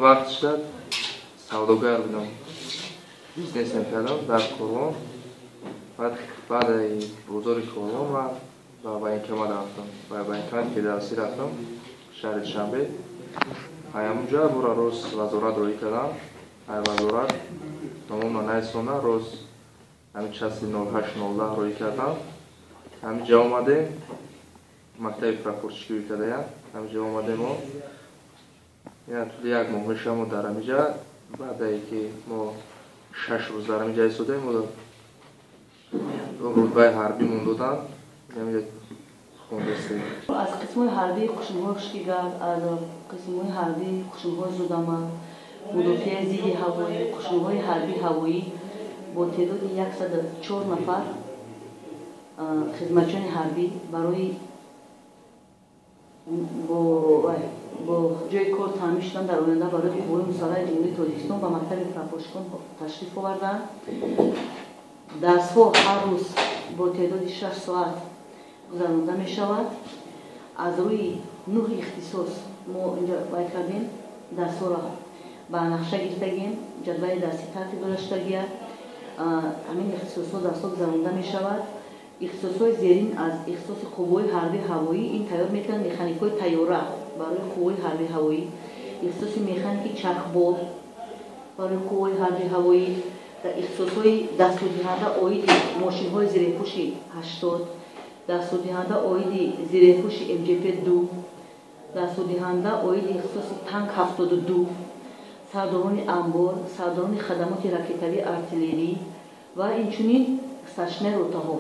Вақт шуд, савдогар будам, бизнес мекардам дар Қурбон. Баъд баъди бозори Қурбон ман ба военкомат рафтам, ба военкомати федератсӣ рафтам, шаҳри Душанбе. Ҳамунҷа бура рост вазорат роҳӣ кардам. Ай вазорат номомна нарасонда, рост ҳамин часи 08:10 роҳӣ кардам. Ҳаминҷа омадем, мактаби прапорщикӣ кардаям. Ҳаминҷа омадем, мо тӯли як моҳ мешавам дар ҳаминҷа. Баъдае ки мо 6 рӯз дар ҳаминҷа истодаем, рутбаи ҳарбимон доданд, ҳаминҷа хондастем. Аз қисмҳои ҳарбии қушунҳои хушкигард, аз қисмҳои ҳарбии қушунҳои зудамал, мудофиаи зидди ҳавоӣ, қушунҳои ҳарбии ҳавоӣ бо теъдоди 104 нафар хизматчиёни ҳарбӣ барои бо ҷои кор таъмин шудан дар оянда барои Қувваҳои мусаллаҳи Ҷумҳурии Тоҷикистон ба мактаби прапорщикон ташриф оварданд. Дарсҳо ҳар рӯз бо теъдоди 6 соат гузаронда мешавад. Аз рӯи нӯҳ ихтисос мо инҷа вай кардем, дарсҳоро ба нақша гирифтагем, ҷадвали дарсӣ тартиб дода шудагия. Ҳамин ихтисосҳо дарсҳо гузаронда мешавад. Ихтисосҳои зерин аз ихтисоси қувваҳои ҳарбии ҳавоӣ: ин тайёр мекунанд механикҳои тайёра барои қувваҳои ҳарбии ҳавоӣ, ихтисоси механики чархбол барои қувваҳои ҳарбии ҳавоӣ, ихтисосҳои дастурдиҳанда оиди мошинҳои зиреҳпӯши 80, дастурдиҳанда оиди зиреҳпӯши МЖП 2, дастурдиҳанда оиди ихтисоси танк 72, сардорони амбор, сардорони хадамоти ракетавии артиллерӣ ва инчунин старшинаи ротаҳо.